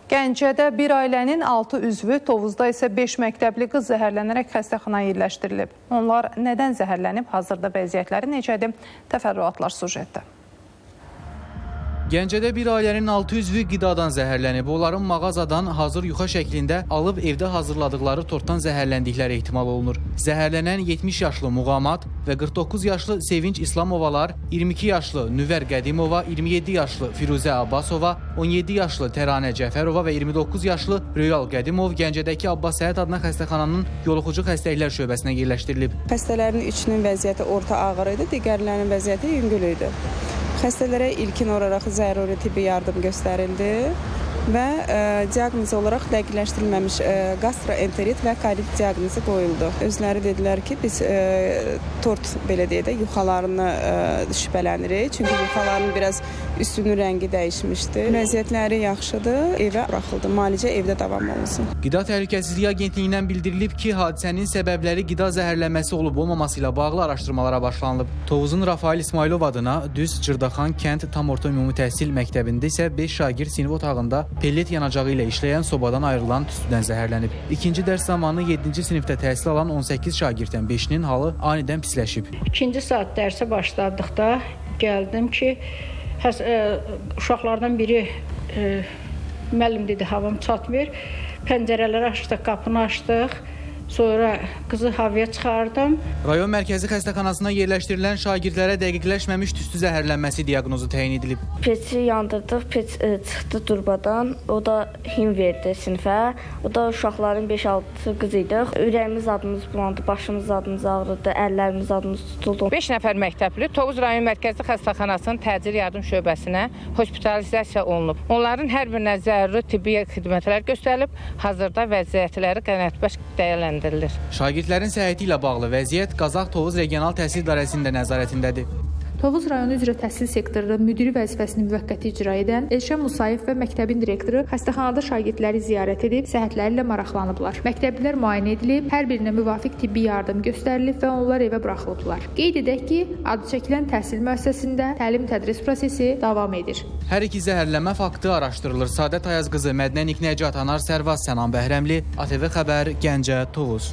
Gəncədə bir ailənin 6 üzvü, Tovuzda isə 5 məktəbli qız zəhərlənərək xəstəxanaya yerləşdirilib. Onlar nədən zəhərlənib, hazırda vəziyyətləri necədir? Təfərrüatlar sujetdə. Gəncədə bir ailənin 6 üzvü qidadan zəhərlənib. Onların mağazadan hazır yuxa şəklində alıb evdə hazırladıqları tortdan zəhərləndikləri ehtimal olunur. Zəhərlənən 70 yaşlı Muğamat və 49 yaşlı Sevinç İslamovalar, 22 yaşlı Nüvər Qədimova, 27 yaşlı Firuzə Abbasova, 17 yaşlı Təranə Cəfərova və 29 yaşlı Röyal Qədimov Gəncədəki Abbas Səhət adına xəstəxananın yoluxucu xəstəliklər şöbəsinə yerləşdirilib. Xəstələrin üçünün vəziyyəti orta ağır idi, digərlərinin vəziyyəti yüngül idi. Xəstələrə ilkin olaraq zəruri tibbi yardım göstərildi və diaqnoz olaraq dəqiqləşdirilməmiş gastroenterit və kolit diaqnozu qoyuldu. Özləri dedilər ki, biz tort, belə deyək də, yuxalarını şübhələnirik. Çünki yuxaların biraz üstünün rəngi dəyişmişdi. Vəziyyətləri yaxşıdır, evə buraxıldı. Müalicə evdə davam olunsun. Qida Təhlükəsizliyi Agentliyindən bildirilib ki, hadisənin səbəbləri qida zəhərlənməsi olub-olmaması ilə bağlı araşdırmalara başlanılıb. Tovuzun Rafail İsmailov adına Düz Cırdaxan kənd tam orta ümumi təhsil məktəbində isə 5 şagird sinif otağında pellet yanacağı ilə işləyən sobadan ayrılan tüstüdən zəhərlənib. İkinci dərs zamanı 7-ci sinifdə təhsil alan 18 şagirddən 5-inin halı anidən pisləşib. İkinci saat dərsə başladıqda gəldim ki, uşaqlardan biri müəllim dedi, havam çatmır. Pəncərələri açdıq, qapını açdıq. Sonra qızı havaya çıxardım. Rayon Mərkəzi Xəstəxanasına yerləşdirilən şagirdlərə dəqiqləşməmiş tüstü zəhərlənməsi diaqnozu təyin edilib. Peçi yandırdıq, peç çıxdı durbadan. O da him verdi sinifə. O da uşaqların 5-6 qız idi. Ürəyimiz adımız bulandı, başımız adımız ağrıdı, əllərimiz adımız tutuldu. 5 nəfər məktəbli Tovuz Rayon Mərkəzi Xəstəxanasının təcil yardım şöbəsinə hospitalizasiya olunub. Onların hər birinə zəruri tibbi xidmətlər göstərilib. Hazırda vəziyyətləri qənaətbəxş dəyərləndirilir. Şagirdlərin səhhəti ilə bağlı vəziyyət Qazax Tovuz Regional Təhsil İdarəsinin də nəzarətindədir. Tovuz rayonu üzrə təhsil sektorunda müdiri vəzifəsini müvəqqəti icra edən Elşən Musayev və məktəbin direktoru xəstəxanada şagirdləri ziyarət edib, səhhətləri ilə maraqlanıblar. Məktəblilər müayinə edilib, hər birinə müvafiq tibbi yardım göstərilib və onlar evə buraxılıblar. Qeyd edək ki, adı çəkilən təhsil müəssisəsində təlim-tədris prosesi davam edir. Hər iki zəhərlənmə faktı araşdırılır. Sadət Ayaz qızı, Mədnə Niknəcat, Anar Sərvaz, Sənan Bəhrəmli, ATV Xəbər, Gəncə, Tovuz.